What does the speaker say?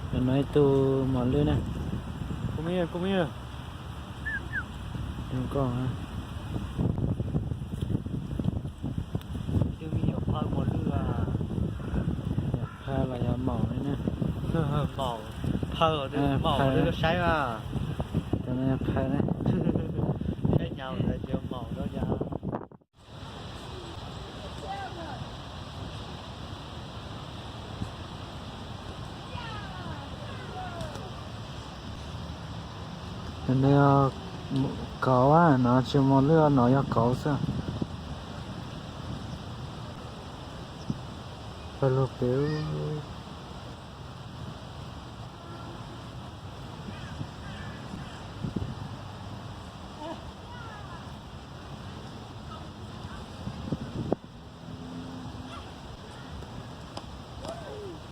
Cov no ib tug mos lwj na. Kuv me, kuv me. Zoo nkauj. Yog phaw mos lwj, yog phaw los yog maum li na. Maum, phaw, maum phaw saib a. Cov no phaw na. Saib nyav ces maum no yog. Cov no kauv, no tsis mos lwj, no yog kauv xwb. Pawg lug pem.